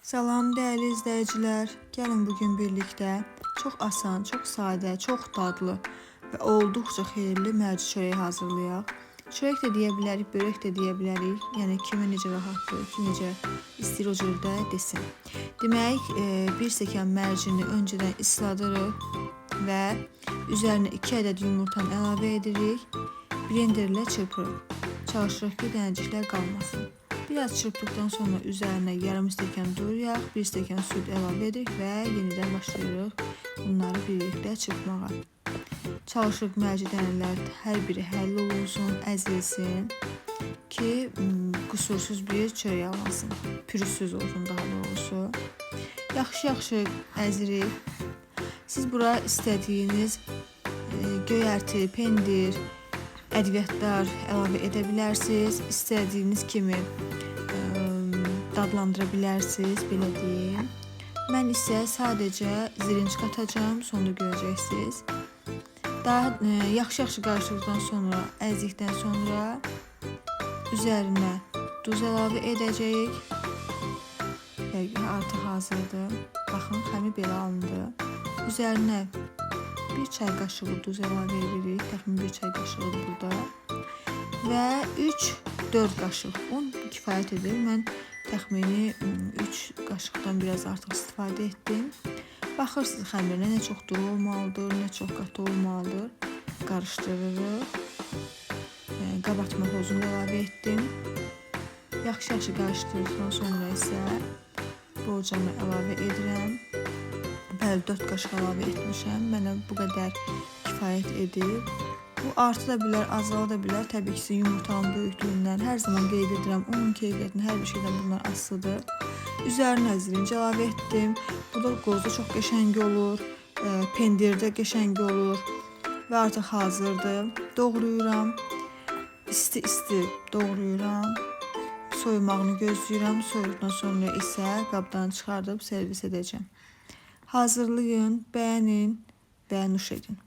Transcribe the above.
Salam dəyərli izləyicilər, gəlin bugün birlikdə çox asan, çox sadə, çox dadlı və olduqca xeyirli mərci çörəyi hazırlayaq. Çörək də deyə bilərik, börək də deyə bilərik. Yəni kimə necə rahatdır, kim necə istəyir o cür də desin. Demək, bir stəkan mərcini öncədən isladırıq və üzərinə 2 ədəd yumurtanı əlavə edirik. Blenderlə çırpırıq. Çalışırıq ki, dənəciklər qalmasın. Biraz çırpdıqdan sonra üzərinə yarım stəkan duru yağ, bir stəkan süd əlavə edirik və yenidən başlayırıq bunları birlikdə çırpmağa. Çalışırıq mərci dənələr hər biri həll olunsun, əzilsin ki, qüsursuz bir çörək alınsın. Pürüzsüz olsun daha doğrusu. Yaxşı-yaxşı əzirik. Siz bura istədiyiniz göyərti, pendir, ədviyyatlar əlavə edə bilərsiniz. İstədiyiniz kimi dadlandıra bilərsiniz, belə deyim. Mən isə sadəcə zirinç qatacağam, sonda görəcəksiniz. Daha yaxşı-yaxşı qarışdırdıqdan sonra, əzdikdən sonra üzərinə duz əlavə edəcəyik. Artıq hazırdır. Baxın, xəmir belə alındı. Üzərinə bir çay qaşığı duz əlavə edirik. Təxminən bir çay qaşığıdır burada. Və 3-4 qaşıq un kifayət edir. Mən təxmini 3 qaşıqdan biraz artıq istifadə etdim. Baxırsınız xəmirinə nə çox duru olmalıdır, nə çox qatı olmalıdır. Qarışdırırıq. Qabartma tozunu əlavə etdim. Yaxşı-yaxşı qarışdırdıqdan sonra isə borcamı əlavə edirəm. Bəli, 4 qaşıq əlavə etmişəm. Mənə bu qədər kifayət edir. Bu arta da bilər, azala da bilər. Təbii ki, yumurtanın böyüklüyündən hər zaman qeyd edirəm. Unun keyfiyyətindən, hər bir şeydən bunlar asılıdır. Üzərinə zirinc əlavə etdim. Bu da qozda çox qəşəng olur, pendirdə qəşəng olur və artıq hazırdır. Doğrayıram. İsti-isti doğrayıram. Soyumağını gözləyirəm. Soyuduqdan sonra isə qabdan çıxardıb servis edəcəm. Hazırlayın, bəyənin və nuş edin.